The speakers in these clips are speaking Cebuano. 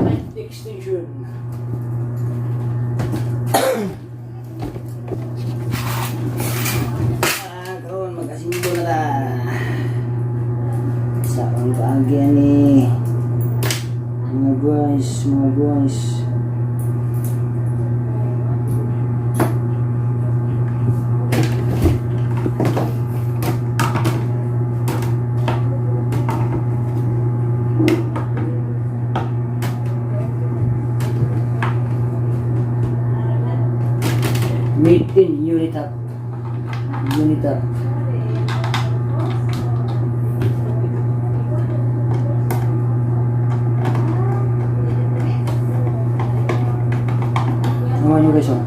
Light extension. Ah, karon mag-asimbo na ta. Sa akong paagi ni mga guys, mga guys. Made in Unitap. Unitap. Ano nyo, guys, oh.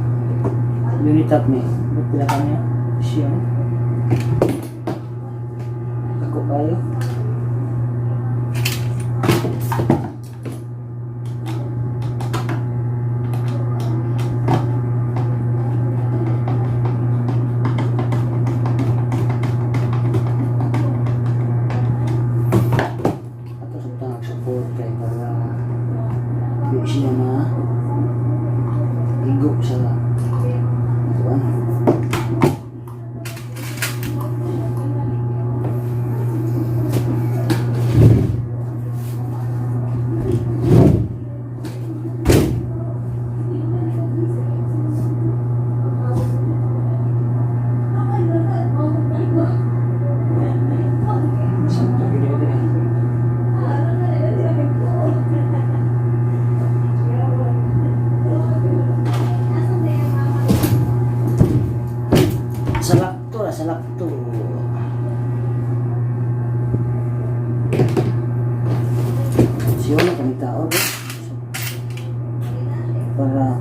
Unitap ni. Ba't pila ka niya? Siya. Ako kayo. Ato sa tag support kay para di siya na igo sa kuan. Sakto gid ito eh. Salakto ra, salakto. Siya na kami tao bro. Para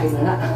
Lain na na.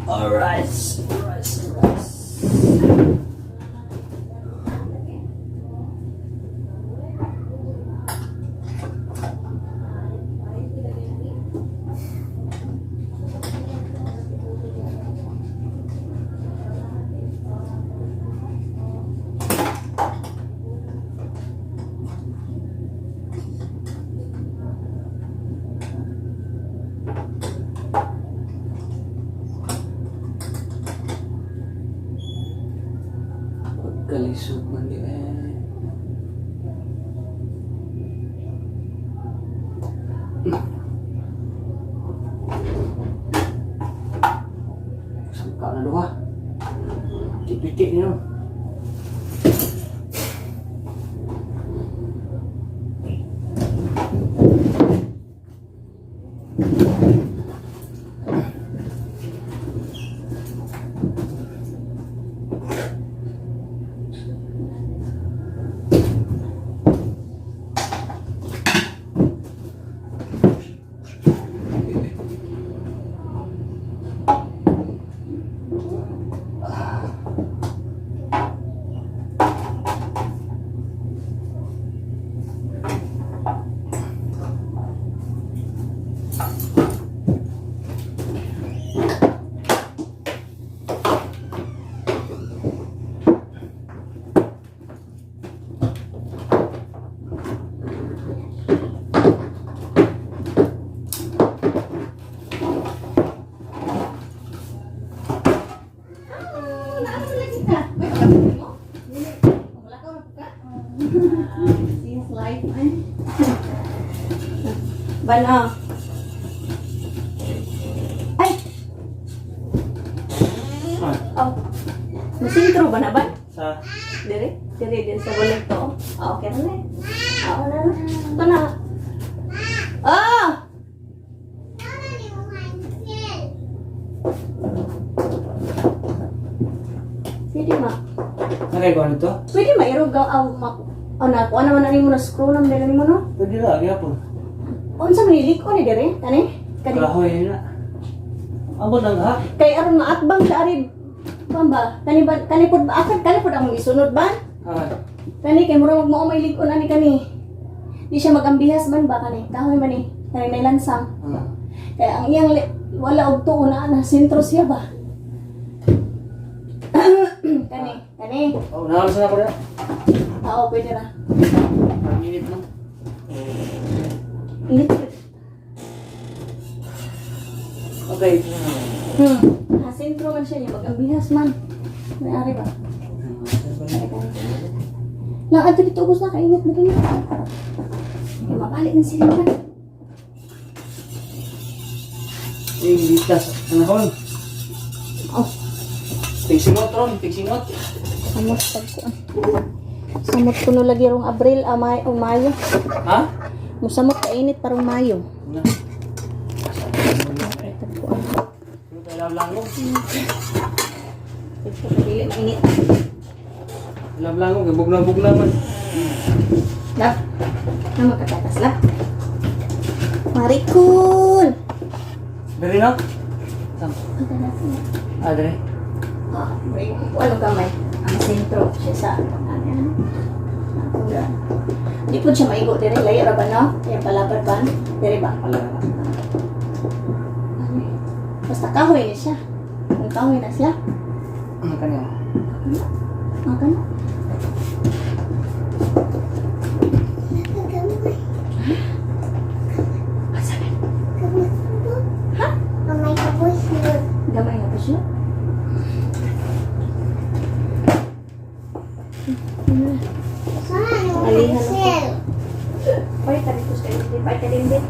Alright, alright. Pagkalisod man di eh. Sangka na duha. Pitik-pitik ni no. Kita. Wait, wala mo? Wala ka, wala ka? Since life, eh. Bana. Ay! Ah, Oh. Nasintro ba na ba? sa Dire? Dire din sa bulik to. Ah, okay na eh. Ah, wala na. Ito na. Ah! Pwede ma. Nakay ko nito? Pwede mairog ka aw ma. Oh, na kuha naman na nimo na screw na man nimo no. Pwede ra gyapon. Unsa man liko ni dire? Kani? Kani. Kahoy na. Ambot lang ha. Kay aron maatbang sa ari kuan ba? Kani ba kani pud ba akad kani pud among isunod ba? Ah, Kani kay murag mao may lig-on ani kani. Di siya magambihas man ba kani. Kahoy man ni. Kani may lansang. Kaya ang iyang wala og tuo na na sentro siya ba. Kani, kani. Oh, nahalos na ko rin. Oo, pwede ra. Ang init no. Init. Okay. Ha, sentro man siya niya magambihas man. May ari ba? Kani kani. Lang adto dito ubos na kainit mo din. Kaya mabalik na sila man. Eh, litas. Anahon. Oh, Tigsingot ron, tigsingot. Samot pagkuan. Samot kuno lagi rong Abril, amay o Mayo. Ha? Musamot kainit parang Mayo. Na. Ay, tagpuan. Pero tayo lablangog. Ito dili mainit. Lablangog, bugna-bugna man. Lap. Na makatatas lap. Marikul. Dali no? Sam. Ah, dali. Ah, break. Ano gamay? Ang sentro siya sa ano yan? Ako di po siya maigo dire layo ra ba no? Yang palabad ba? Dire ba? Wala na. Ano eh? Basta kahoy ni siya. Kung kahoy na siya. Ano kanya? Ano? Ang kano? Asa man? Ha? Gamay nga ba siya? Pwede ka dito sa hindi. Pwede ka din din.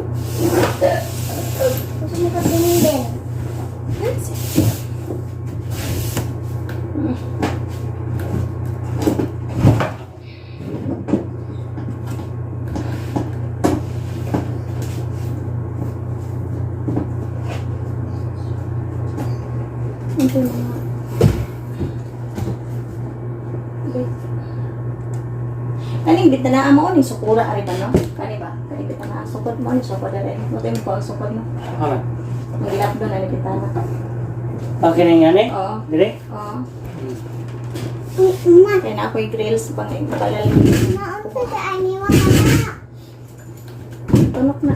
Ito yung mga bit. Kaning bit na mo ni sukura ari ba no? Kani ba? Kani bit na sukod mo ni sukod ari. Mo tayo ko ang sukod mo. Aman. Ang gilap doon ani bit na. Okay na nga ni? Oo. Dali? Oo. Kaya na ako'y grills pang balal. Tunok na.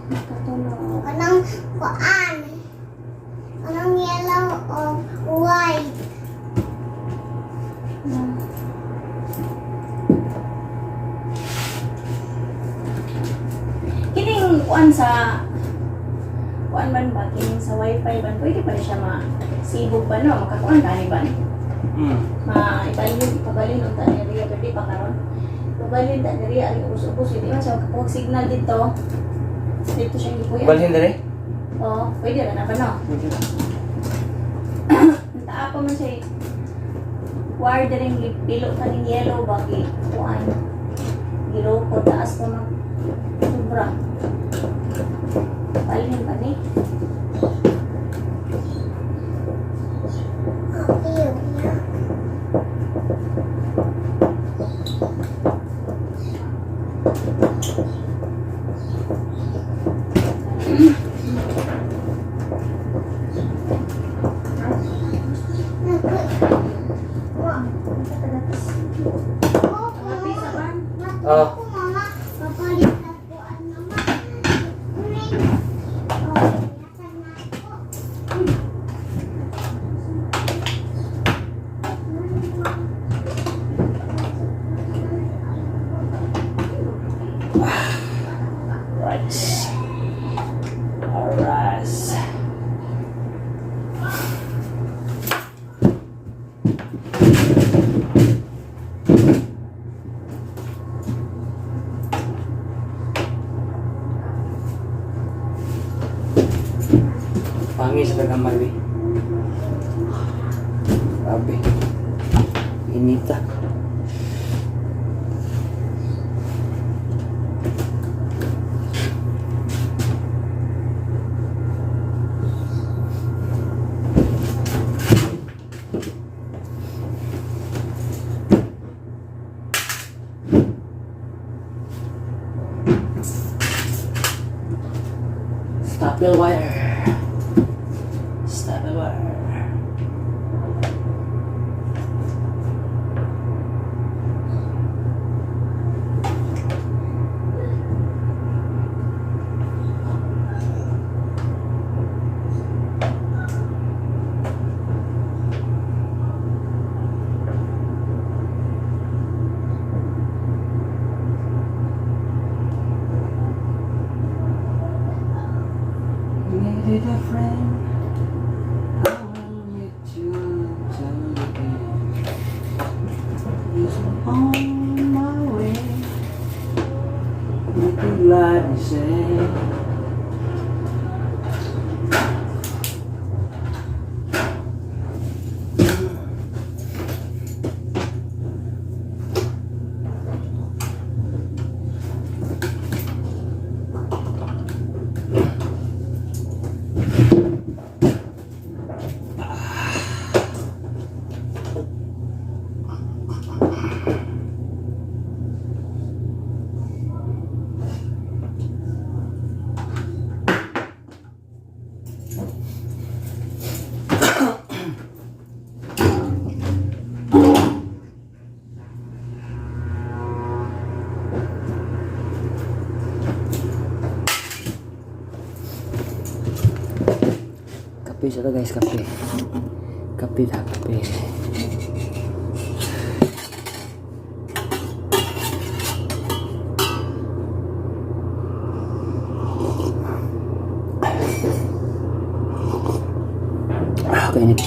Nakatunok. Anong kuan? Anong yellow o white? Kining kuan sa kuan man ba kining sa wifi ban pwede pa rin siya ma sibog ba no makakuan ka ni ban ma ibalhin ipabalhin unta ni Ria pwede pa karon ipabalhin ta ni Ria ang ubos-ubos hindi man siya makakuha signal dito dito siya gipuyan. Balhin dali? Oo, pwede ra na ba no. Taa pa man siya eh. Wire rin pilo kaning yellow ba gi kuan giloko taas pa man sobra palhin pa ni. Oh, ew. Ah. Mama, papalit ako ang mama. Ring. Oh, yakan na ako. Right. Alright. Pangis sa tagamay, eh. Grabe. Inita. Staple wire. Staple wire. Needed a friend. I will meet you till the end. Yes, I'm on my way. You can gladly say. Kape sa to, guys, kape. Kape ta, kape. Ah, kainit.